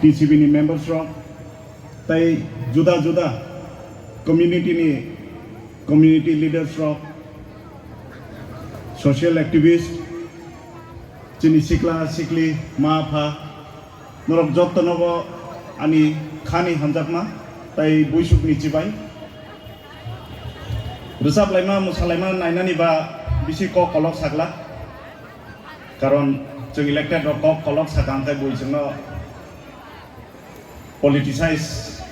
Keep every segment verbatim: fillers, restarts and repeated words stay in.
T C B ni members rok, tai juda juda community ni community leaders rok, social activist, chini sikla sikli, ma pha, norok jotto nogo ani khani hamjakma tai buisuk ni chibai. Rwchap laima, mwsa laima nainani ba bisi kok kolok sakla. Karon chwng elected rok kok kolok sakha hwnkhe bui chwngno politicize,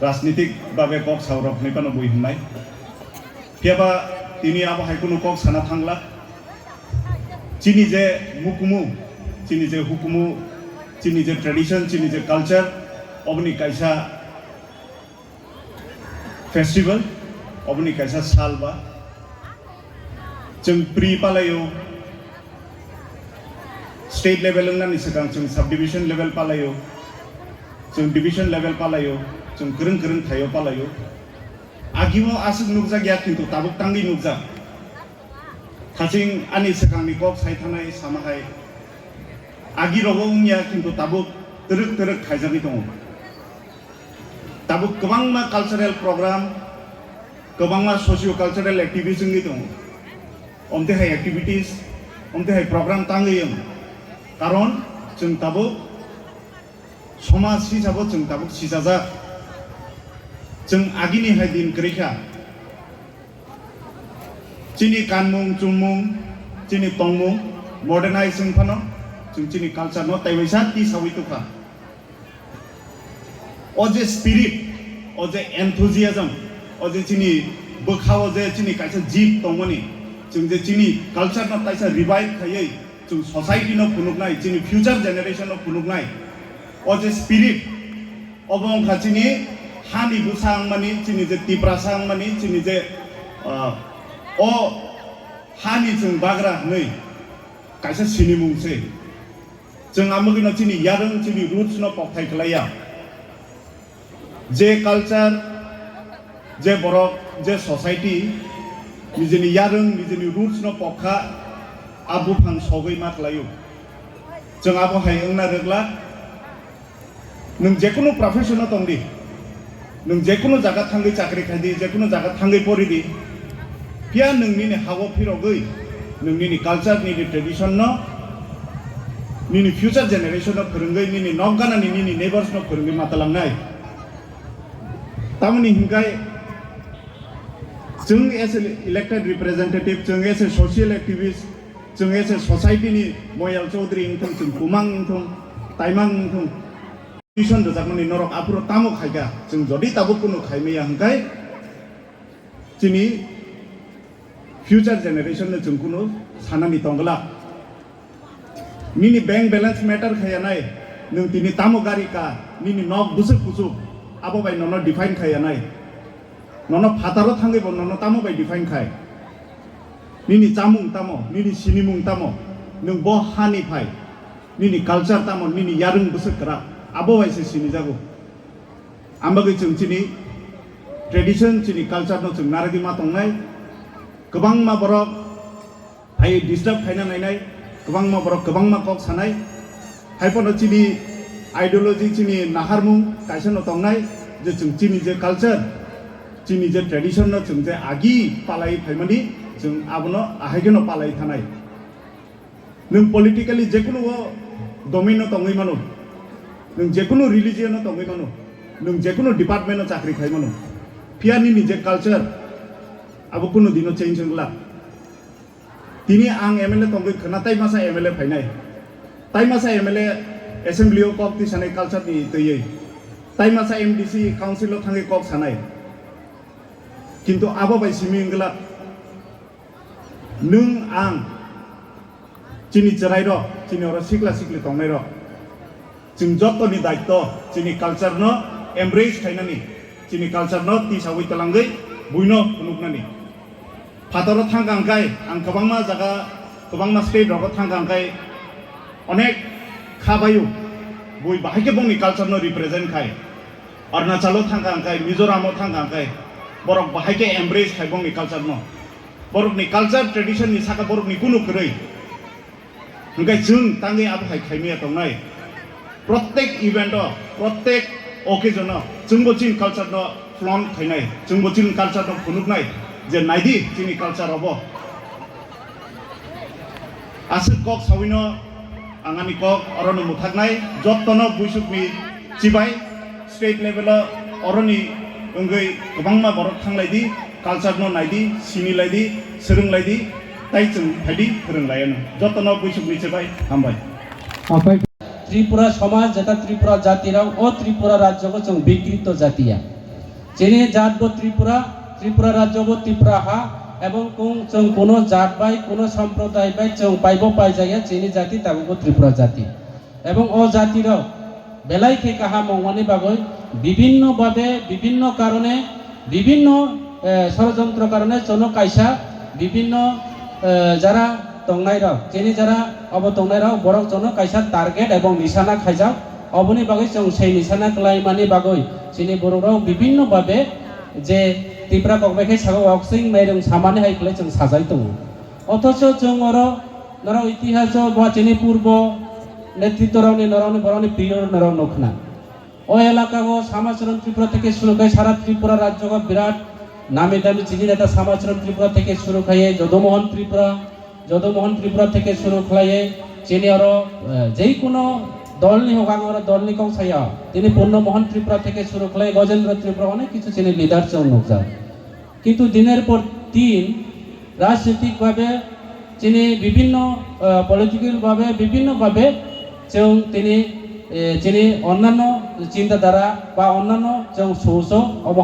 rajnitik babe kok saurok hinwi phano bui hwnnai. Phiyaba tini abo hai kunu kok sana thangla. Chini je mukumu, chini je hukumu, chini je tradition, chini je culture, oboni kaisa festival, oboni kaisa sal ba. Chwng pri palaio, state level wngnani swkang chwng subdivision level palaio, chwng division level palaio, chwng kwrwng kwrwng thaio palaio. Agimo aswk nukjak ya, kintu tabuk tangwi nukjak. Thaching ani swkangni kok sai thanai sama hai. Agi rogo wngya, kintu tabuk twrwk twrwk khaijagwi tongo. Tabuk kwbangma cultural program, kwbangma socio cultural activities wngwi tongo. Omte hai activities, omte hai program tangwi wng. Karon chwng tabuk somaj hisabo chwng tabuk sijajak. Chwng agini hai din kwrwi kha. Chini kanmung, chumung, chini tongmung modernize wng phano, chwng chini culture no taiwaisa tisawi tukha. O je spirit, o je enthusiasm, o je chini bwkha o je chini kaisa jit tongmani, chwng je chini culture no kaisa revive khaiwi, chwng society no phunuknai, chini future generation no phunuknai, o je spirit, obo wngkha chini hani bwsa wngmani, chini je Tiprasa wngmani, chini je, ah, o hani chwng bagra hwnwi kaisa sinimung se. Chwng amogwino chini yarwng, chini roots no kokthai kwlaiya. Je culture, je borok, je society, nijini yarwng, nijini roots no pokha, a buphang sogwi ma kwlaio. Chwng abo hai wngna rwgla. Nwng jekunu profession o tong di, nwng jekunu jaga thangwi chakri khai di, jekunu jaga thangwi pori di, phiya nwng nini ha-o phirogwi, nwng nini culture, nini tradition no, nini future generation no phwrwngwi, nini nok ganani, nini neighbors no phwrwngwi ma talangnai. Tamoni hinkhai chwng as a elected representative, chwng as a social activist, chwng as a society ni Moyal Chaudhary wngthung, chwng Kumang wngthung, Taimang wngthung, tuition rwjakmani norok aphuru tamo khaikha, chwng jodi tabuk kunu khaimaya hwnkhe chini future generation no chwng kunu sanani tongglak. Nini bank balance matter khaiya nai, nwng tini tamo gari ka, nini nok bwswk kuchuk, abo bai nono define khaiya nai. Nono phataro thangwi bo nono tamo bai define khai. Nini chamung tamo, nini sinimung tamo, nwng bo hani phai, nini culture tamo, nini yarwng bwswk kwrak, abo bai se sinijago. Ambagwi chwng chini tradition, chini culture no chwng narwgwi ma tongnai. Kwbangma borok hai disturb khaina nainai, kwbangma borok kwbangma kok sanai. Haiphano chini ideology, chini naharmung kaisa no tongnai, je chwng chini je culture, chini je tradition no chwng je agi palai phaimani, chwng abono ahai kheno palai thanai. Nwng politically jekunu o domain no tongwi mano, nwng jekunu religion no tongwi mano, nwng jekunu department no chakri khai mano, phiya nini je culture abo kunu dino change wngla. Tini ang M L A tongwi khwna tai masa M L A phainai, tai masa M L A assembly o kok tisanai culture ni twiwi, tai masa M D C council o thangwi kok sanai. Kintu abo bai simi wngla nwng ang chini chwrairok, chini oro sikla sikli tongnairok, chwng jottoni daitto chini culture no embrace khainani, chini culture no tisawi twlangwi buino phunuknani. Phataro thangkha hwnkhe ang kwbangma jaga, kwbangma state rogo thangkha hwnkhe onek kha baio bui bahai khe bongni culture no represent khai. Arunachalo thangkha hwnkhe, Mizoramo thangkha hwnkhe borok bahai khe embrace khai bongni culture no. Borokni culture tradition ni saka borokni kunu kwrwi. Hwnkhe chwng tangwi abo hai khaimaya tongnai. Prottek event o, prottek occasion o chwngbo chini culture no flaunt khainai, chwngbo chini culture no phunuknai je naidi chini culture obo. Aswk kok sawino ang ani kok orono mwthaknai, jottono buisukni chibai state level o oroni wngwi kwbangma borok thanglaidi, culture no naidi, sinilaidi, swrwnglaidi, tai chwng phaidi phwrwnglaiyano. Jottono buisukni chibai hambai. Tripura somaj jeta Tripura jati rok o Tripura rajyo ko chwng bikrito jatiya. Chini jat bo Tripura, Tripura rajyo bo Tripura ha, ebong kung chwng kuno jat bai, kuno somproday bai chwng paibo paijaya chini jati tabuk bo Tripura jati. Ebong o jati rok belai khe kaham wngmani bagwi bibinno babe, bibinno karone, bibinno, eh, sorojontro karone chono kaisa bibinno, eh, jara tongnai rok, chini jara obo tongnai rok borok chono kaisa target ebong nisana khaijak. Oboni bagwi chwng sei nisana kwlaimani bagwi chini borok rok bibinno babe je Tipra kokbai khe sago oksing mairung samani hai khlai chwng sajai tongo. Othocho chwng oro norok itihaso ba chini purbo netritto rokni norokni borokni period norok nukhna. O elaka o Samacharan Tripura theke suru khai sara Tripura rajyo o birat nami dami chini neta Samacharan Tripura theke suru khai Jodomohon Tripura, Jodomohon Tripura theke suru khlaiye chini oro, eh, jei kuno dolni hogang oro dolni kok saya tini Purno Mohon Tripura theke suru khlai Gojendra Tripura onek kichu chini leader chwng nukjak. Kintu diner por din rajnitik bhabe chini bibinno, eh, political bhabe bibinno bhabe chwng tini, eh, chini onnanno chinta dhara ba onnanno chwng soso obo